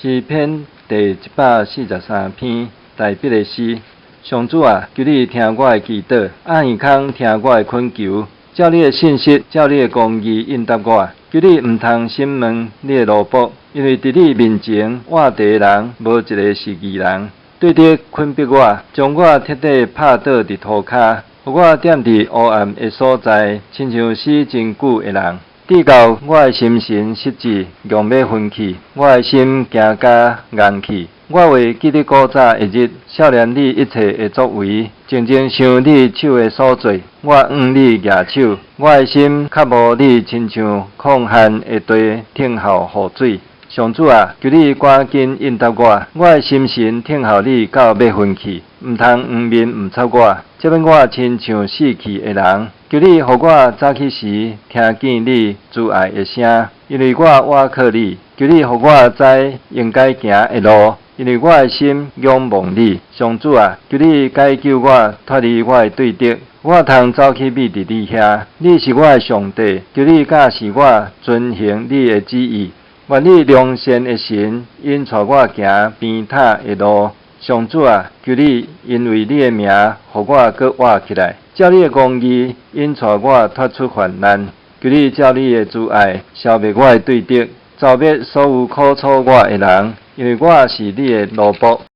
詩篇第143篇，大衛的詩。上主啊，求你聽我的祈禱，掩耳空聽我的懇求，照你的信實，照你的公義應答我。求你毋通審問你的奴僕，因為佇你面前活著的人，無一个是義人。對敵困迫我，將我徹底拍倒佇塗跤，予我踮佇黑暗的所在，親像死真久的人。直到我的心神失志，強欲昏去，我的心驚甲硬去。我會記得古早的日，數念你一切的作為，靜靜想你手的所做。我向你舉手，我的心渴慕你，親像曠旱的地，等候雨水。上主啊，求你趕緊應答我，我的心神等候你到欲昏去，毋通掩面毋插我，這欲我親像死去的人。求你予我早起時聽見你慈愛的聲，因為我倚靠你。求你予我知應該行的路，因為我的心仰望你。上主啊，求你解救我脫離我的對敵，我通走去覕佇你遐。你是我的上帝，求你教示我遵行你的旨意。願你良善的神引帶我行平坦的路。上主啊，求你因為你的名，予我閣活起來。照你的公義引帶我脫出患難。求你照你的慈愛消滅我的對敵，剿滅所有苦楚我的人，因為我是你的奴僕。